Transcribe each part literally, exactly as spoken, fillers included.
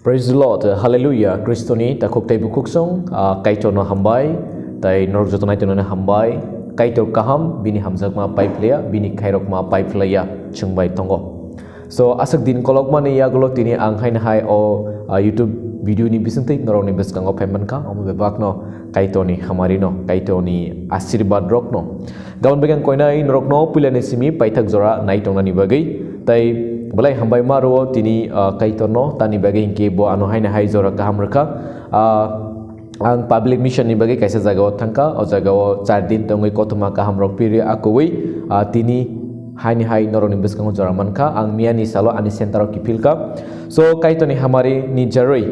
Praise the Lord, Hallelujah, Kristoni takhuk tei bukhuk song, ah, Kaitorno hambai, tai norok joto naitonani hambai, Kaitor kaham, bini hamjakma paiphlaiya, bini khairokma paiphlaiya, chwngbai tongo. So, aswk din kolokmani yagulo tini ang haino hai o, ah, YouTube video ni bisingtwi norokni bwskango phaimankha, omo bebakno Kaitorni hamarino, Kaitorni asirbat rokno. Gabon begeng koinai norokno puilani simi paithak jora naitongnani bagwi. Tai belai hambai ma rwo tini, ah, Kaitorno tani bagwi hinkhe bo ano haino hai jora kaham rwkha. Ah, ang public mission ni bagwi kaisa jagao thangkha, o jagao char din tongwi kothoma kaham rok piri akugwi, ah, tini haini hai norokni bwskango jora mankha. Ang miyani salo ani center o kiphilkha. So, Kaitorni hamari ni jarwi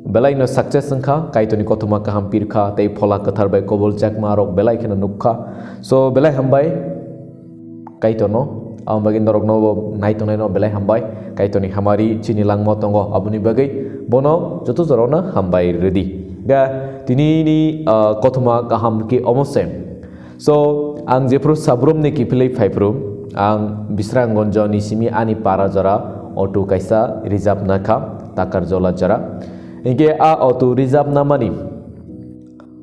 belaino success wngkha, Kaitorni kothoma kaham pirkha, tei Phola Kwthar bai kobol jakma rok belai kheno nukha. So, belai hambai Kaitorno, aboni bagwi norokno bo naitongnai no belai hambai. Kaitorni hamari chini langma tongo, aboni bagwi bono joto jorano hambai rwdi. Ga tini ni, ah, kothoma kaham khe omo se. So, ang jephru sabrumni kiphilwi phaiphru, ang Bisranggonjoni simi ani para jora auto kaisa reserve nakha, Takarjola jora. Hinkhe a auto reserve namani,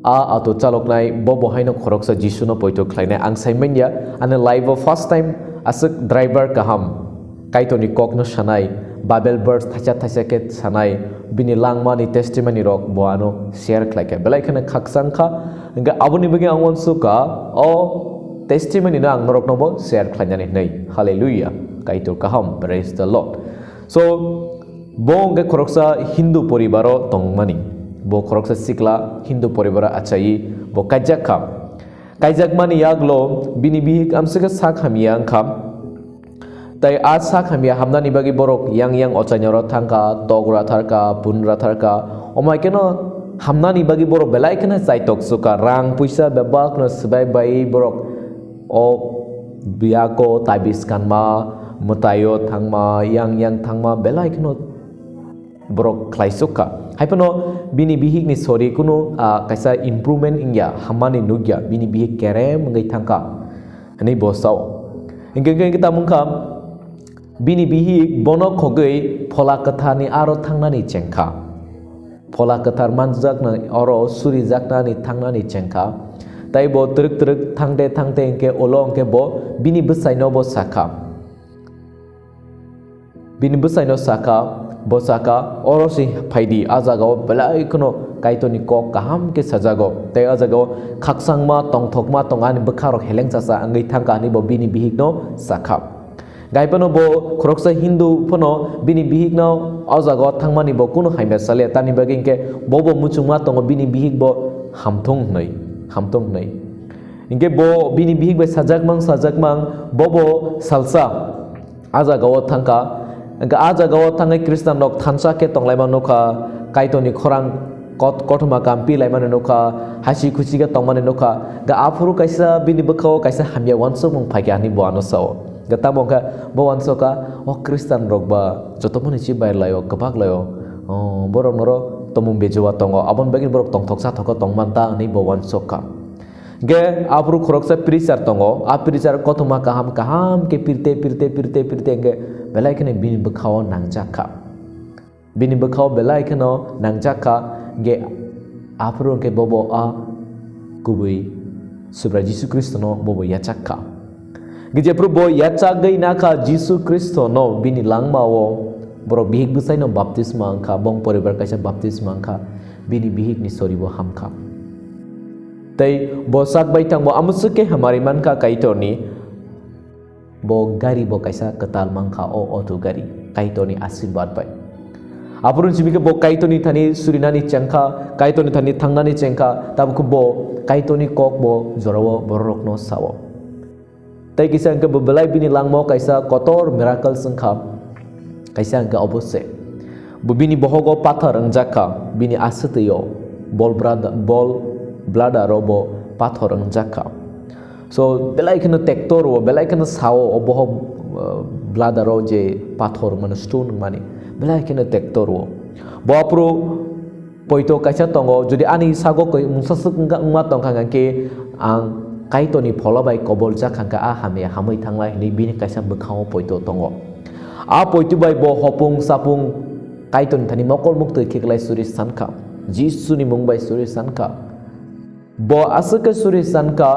a auto chaloknai bo bo haino khoroksa Jisuno poito khlainai. Ang saimanya, ani life o first time aswk driver kaham Kaitorni kokno sanai, Bible verse thaisa thaisa khe sanai, bini langmani testimony rok bo ano share khlaikha. Belai kheno khakchangkha, hingkhe aboni bagwi ang uansukha, o testimony no ang norokno bo share khlainani hwnwi. Hallelujah. Kaitor kaham, praise the Lord. So, bo hingkhe khoroksa Hindu poribaro tongmani. Bo khoroksa sikla Hindu poribaro achawi bo kaijakha. Kaijakmani yagulo bini bihik amswkhe sak hamya wngkha. Tai a sak hamya hamnani bagwi borok yang yang ochainaro thangkha, tok ratharkha, pun ratharkha. Omo hai kheno hamnani bagwi borok belai kheno chaitok sukha, rang puisa bebakno swbai bai borok o biyako tabis kanma, mwtaio thangma, yang yang thangma belai kheno borok khlaisukha. Hai phano bini bihikni sori kunu, ah, kaisa improvement wngya, hammani nukya, bini bihik kerem wngwi thangkha. Hwnwi bo sao. Hinkhe, hinkhe, hinkhe tamo wngkha, bini bihik bono khogwi Phola Kwtharni aro thangnani chengkha. Phola Kwthar manjakna oro surijaknani thangnani chengkha. Tai bo twrwk twrwk thangte thangte hinkhe ulo hinkhe bo bini bwsaino bo sakha. Bini bwsaino sakha, bo sakha, "Oro se phaidi, a jagao belai kheno Kaitorni kok kaham khe sajago, tei a jagao khakchangma, tongthokma tong, ani bwkha rok heleng chasa wngwi thangkha," hwnwi bo bini bihikno sakha. Gai phano bo khoroksa Hindu phano bini bihikno o jagao thangmani bo kunu hamya salia, tamni bagwi hinkhe bo bo muchungma tongo, bini bihik bo hamthung hwnwi, hamthung hwnwi. Hinkhe bo bini bihik bai sajakmang, sajakmang, bo bo salsa. A jagao thangkha, hwnkhe a jagao thangwi Khristianrok thansa khe tonglaima nukha, Kaitorni khorang kot-, kothoma kampi laimani nukha, hasi khusi khe tongmani nukha. Hwnkhe aphuru kaisa bini bwkhao kaisa hamya uansukmung phaikha hwnwi bo ano sao. Hwnkhe tamo wngkha bo uansukha, o Khristianrok ba joto mani si bai laio, kwbak laio, o, borok noro tomung bejuwa tongo, aboni bagwi borok tongthok sathok khe tongman ta hwnwi bo uansukha. Hwnkhe aphuru khoroksa preacher tongo, a preacher kothoma kaham kaham khe pirte, pirte, pirte, pirte hwnkhe belai kheno bini bwkhao nangjak kha. Bini bwkhao belai kheno nangjak kha, hwnkhe aphuru hwnkhe bobo a kubui Subrai Jisu Khristono bobo yachak kha. Hwnkhe jephuru bo yachagwi nakha Jisu Khristono bini langmao, borok bihik bwsaino baptisma wngkha, bong poribar kaisa baptisma wngkha, bini bihikni soribo hamkha. Tei bo sak bai tangbo amoswk khe hamari mankha Kaitorni, bo gari bo kaisa kwtal mankha, o auto gari, Kaitorni asirwad bai. Aphuru simi khe bo Kaitorni thani surinani chengkha, Kaitorni thani thangnani chengkha, tabuk khe bo Kaitorni kok bo jorao bororokno sao. Tei kisa hwnkhe bo belai bini langmao kaisa kotor miracles wngkha. Kaisa hwnkhe obo se. Bo bini bohogo pathor wngjak kha, bini aswtwio bol brada-, bol bladder o bo pathor wngjak kha. So, belai kheno tektor o, belai kheno sao, o bohok, uh, bladder o je pathor mano, stone mani, belai kheno tektor o. Bo aphuru poito kaisa tongo, jodi ani sago koi mungsa swk wngkha, wngma tongkha hwnkhe ang Kaitorni phola bai kobol jak kha, a hamya hamwi thanglai hwnwi bini kaisa bwkhao poito tongo. A poito bai bo hopung sapung Kaitorni thani mokol muktwi khe klai suri sankha. Jisuni mung bai suri sankha. Bo aswk khe suri sankha,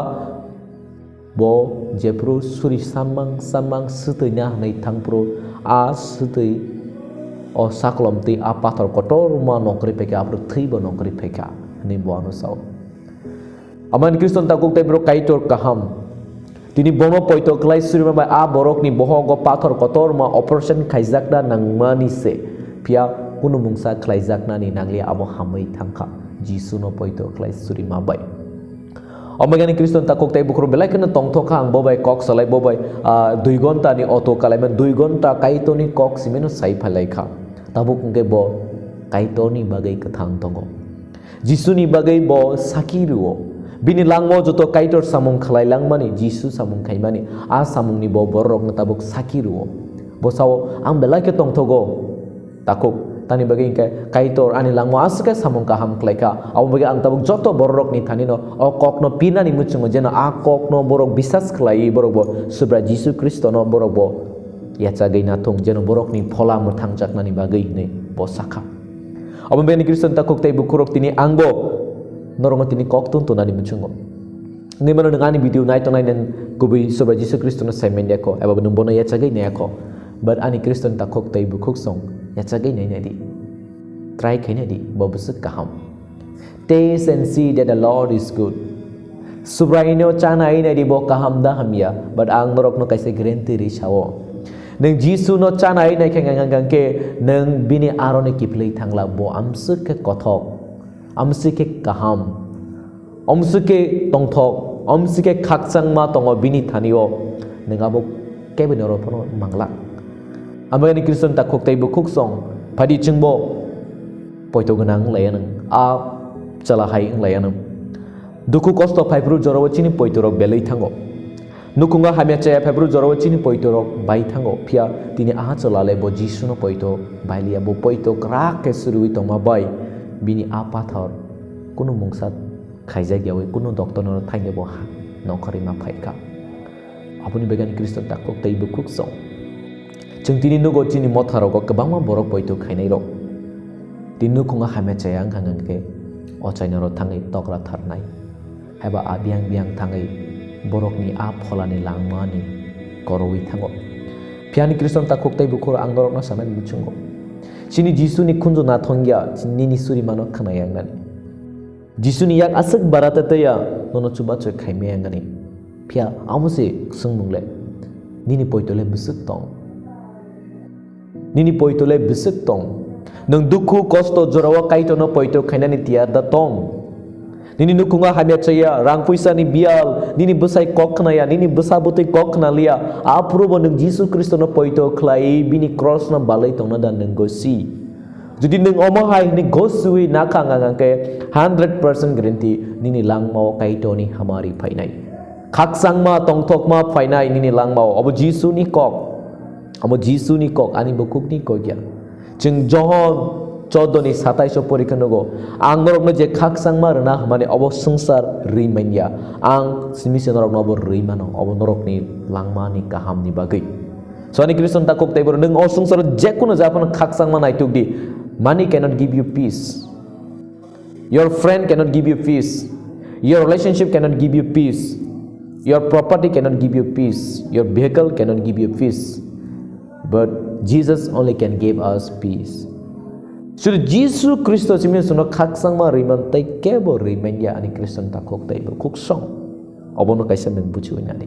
bo jephru suri sanmang sanmang swtwi na hwnwi thangphru, a swtwi o saklom twi a pathor kotorma nongkhorwi phaikha, aphuru thwibo nongkhorwi phaikha hwnwi bo ano sao. Amani Khristo ni takhuk tei borok Kaitor kaham. Tini bono poito khlai surima bai a borokni bohogo pathor kotorma operation khaijakna nangmani se. Phiya kunu mungsa khlaijaknani nanglia, abo hamwi thangkha Jisuno poito khlai surima bai. Omegani Khristo ni takhuk tei bukhuk belai kheno tongthokha ang bo bai kok salai bo bai, ah, dui ghonta ni auto kalaimani dui ghonta Kaitorni kok simino sai phailaikha. Tabuk hwnkhe bo Kaitorni bagwi kwthang tongo. Jisuni bagwi bo saki rwo. Bini langmao joto Kaitor samung khlai langmani, Jisu samung khaimani, a samungni bo bororokno tabuk saki rwo. Bo sao, "Ang belai khe tongthogo, takhuk, tani bagwi hwnkhe Kaitor ani langmao aswk khe samung kaham khlaikha. Abo bagwi ang tabuk joto bororokni thanino o kokno pinani muchungo, jeno a kokno borok bisas khlaiwi borok bo Subrai Jisu Khristono borok bo yachagwi nathung, jeno borokni phola mwthangjaknani bagwi," hwnwi bo sakha. Omo bini Khristo ni takhuk tei bukhurok tini angbo norokno tini kok tun tunani muchungo. Wngwi mano nwng ani video nai tongnai nwng kubui Subrai Jisu Khristono sai manya kho, eba nwng bono yachagwi nai kho. But ani Khristo ni takhuk tei bukhuk song yachagwi nai nai di. Try khai nai di, bo bwswk kaham. Taste and see that the Lord is good. Subraino chanai nai di bo kaham da hamya, but ang norokno kaisa guarantee ri sao. Nwng Jisuno chanai nai khe ngang khe nwng bini aroni kiphilwi thangla, bo amswk khe kothok, amswk khe kaham, amswk khe tongthok, amswk khe khakchangma tongo bini thanio, nwng abo kebini oro phano mangla. Amegani Khristo ni takhuk tei bukhuk song phaidi chwngbo poito gwnang wng laiya nwng, a chwla hai wng laiya nwng. Dukhu kosto phaiphuru jorao chini poitorok belwi thango. Nukhungo hamya chaya phaiphuru jorao chini poitorok bai thango. Phiya tini a chwla le bo Jisuno poito bai liya, bo poito kwrak khe suriwi tongma bai bini a pathor kunu mungsa khaijak yawi kunu doktorno thainebo ha nongkhorwi ma phaikha. Aboni bagwi ani Khristo takhuk tei bukhuk song. Chwng tini nugo chini motharogo kwbangma borok poito khainairok. Tini nukhungo hamya chaya wngkha hwnkhe ochainaro thangwi tokra tharnai. Haiba a biyang biyang thangwi borokni a pholani langmani korowi thango. Phiya ani Khristo takhuk tei bukhuk ang norokno sanani muchungo. Chini Jisuni khunju nathongya nini surimano khwnaya wngnani. Jisuni yak aswk bara tei twiya nono chubachu khaimaya wngnani. Phiya amo se swngmung le, nini poito le bwswk tong? Nini poito le bwswk tong? Nwng dukhu kosto jorao Kaitorno poito khainani tiyar da tong? Nini nukhungo hamya chaya, rang puisani biyal, nini bwsai kok khnaya, nini bwsa bwtwi kok khnaliya, aphuru bo nwng Jisu Khristono poito khlai bini crossno balwi tongna da nwng gosi? Jodi nwng omo hai hwnwi gosiwi nakha wngkha khe hundred percent guarantee nini langmao Kaitorni hamari phainai. Khakchangma tongthokma phainai nini langmao. Obo Jisuni kok. Obo Jisuni kok, ani bukhukni kok ya. Chwng Johon choddo ni satais o pori khe nugo, "Ang norokno je khakchangma rwna hwnmani obo swngchar rwi man ya. Ang simi se norokno obo rwi mano. Obo norokni langmani kahamni bagwi." So ani Khristo takhuk tei borok, nwng o swngcharo jekunu japhano khakchangma naituk di. Money cannot give you peace. Your friend cannot give you peace. Your relationship cannot give you peace. Your property cannot give you peace. Your vehicle cannot give you peace. But Jesus only can give us peace. Suri Jisu Khristo simi suno khakchangma rwi man tei kebo rwi man ya ani Khristo takhuk tei bukhuk song. Obono kaisa nwng buchiwi nadi.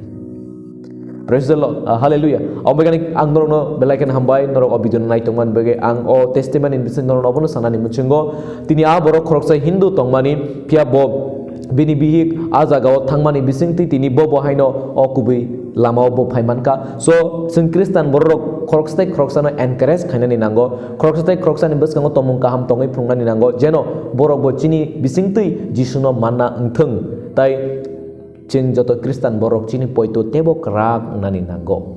Praise the Lord. Ah, hallelujah. Omo bagwi ang norokno belai kheno hambai, norok o video no nai tongmani bagwi. Ang o testimony ni bising norokno obono sanani muchungo. Tini a borok khoroksa Hindu tongmani, phiya bo bini bihik a jagao thangmani bisingtwi tini bo bo haino o kubui lamao bo phai mankha. So, chwng Khristan bororok khoroksa tei khoroksano encourage khainani nango. Khoroksa tei khoroksani bwskango tongmung kaham tongwi phunuknani nango, jeno borok bo chini bisingtwi Jisuno manna wngthwng. Tai Chwng joto Khristan borok chini poito teibo kwrak wngnani nango.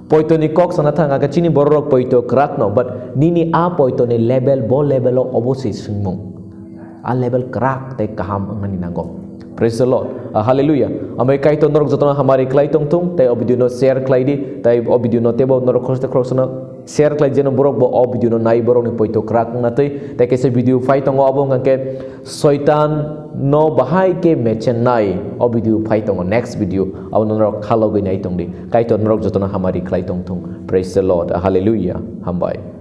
Poitoni kok sana thang khe chini bororok poito kwrakno, but nini a poitoni level bo level-o obo se swngmung. A level kwrak tei kaham wngnani nango. Praise the Lord. Ah, hallelujah. Amai Kaitor norok jotono hamari khlai tong thung, tai o video no share khlai di, tai o video no tebo norok khoroksa khoroksano share khlai, jeno borok bo o video no nai, borok ni poito kwrak wngna twi. Tai kaisa video phai tongo, abo wngkha khe Soitan no bahai khe mechen nai, o video phai tongo, next video abo norok khalogwi nai tong di. Kaitor norok jotono hamari khlai tong thung. Praise the Lord. Ah, hallelujah. Hambai.